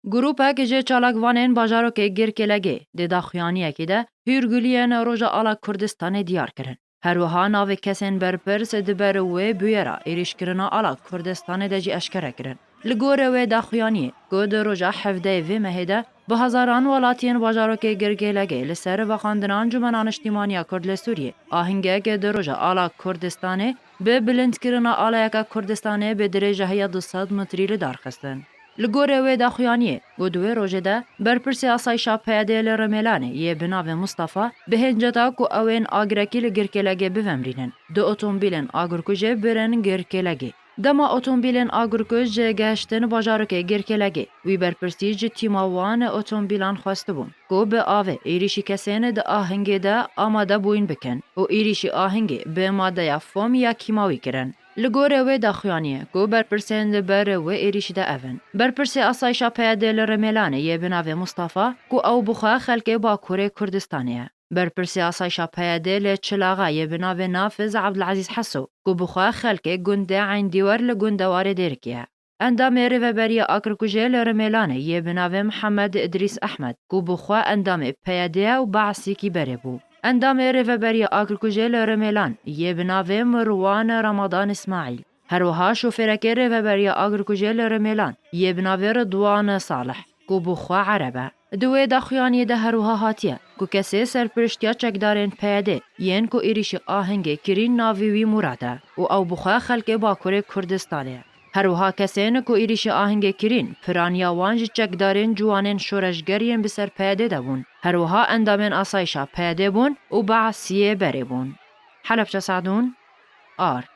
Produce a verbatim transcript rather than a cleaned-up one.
Grûpek ji çalakvanên bajarokê Girkêlegê di daxuyaniyekê de hûrguliyên roja ala Kurdistanê diyar kirin. Her wiha navê kesên berpirs di ber wê bûyera êrîşkirina ala Kurdistanê de jî eşkere kirin. Li gorî wê daxuyaniyê, ku di roja hevdeyê vê mehê de bi hezaran welatiyên bajarokê Girkêlegê li ser veqandina Encûmena Niştîmaniya Kurd li Sûriyê, ahingek di roja ala Kurdistanê bi bilindkirina alayeke Kurdistanê bi dirêjahiya du sed metrî li dar xistin. Li gorî wê daxuyaniyê, ku di wê rojê de berpirsê asayişa P Y D li Rimêlanê yê bi navê Mustafa bi hênceta ku ew ên agirekî li Girkêlegê bivemrînin, du otomobîlên agirkujê birin Girkêlegê. Dema otomobîlên agirkuj gehiştin bajarokê Girkêlegê, wî berpirsî ji tîma wan otomobîlan xwestibûn, ku bi avê êrîşî kesên di ahingê de amade bûyîn bikin û êrîşî ahingê bi madeya fom ya kîmawî kirin. Li gorî wê daxuyaniyê, ku berpirsên li ber wê êrîşî de ev in: Berpirsê asayişa P Y D li Rimêlanê yê bi navê Mustafa, ku ew bi xwe xelkê Bakurê Kurdistanê ye. Berpirsê asayişa P Y D li Çilaxa yê bi navê Nafiz Abdulazîz Heso, ku bi xwe xelkê gundê Eyn Dîwer li gundewarê Dêrikê ye. Endamê Rêveberiya Agirkujê li Rimêlanê yê bi navê Mihemed Idrîs Ehmed, ku bi xwe endamê P Y D ye û Be'sîkî berê bû. Endamê Rêveberiya Agirkujê li Rimêlan yê bi navê Mirwan Ramadan Îsmaîl. Her wiha şofêrekê Rêveberiya Agirkujê li Rimêlan yê bi navê Ridwan Salih, ku bi xwe Ereb e. Di wê daxuyaniyê de her wiha hatiye, ku kesê serpiriştiya çekdarên P Y D yên ku êrîşî ahingê kirîn navê wî Murad e û ew bi xwe xelkê Bakurê Kurdistanê ye. Her wiha kesên ku êrîşî ahingê kirîn, piraniya wan ji çekdarên ciwanên şoreşger yên bi ser P Y D de bûn. Her wiha endamên asayişa P Y D bûn û Be'siyê berê bûn. Helebçe Sadûn, Ark.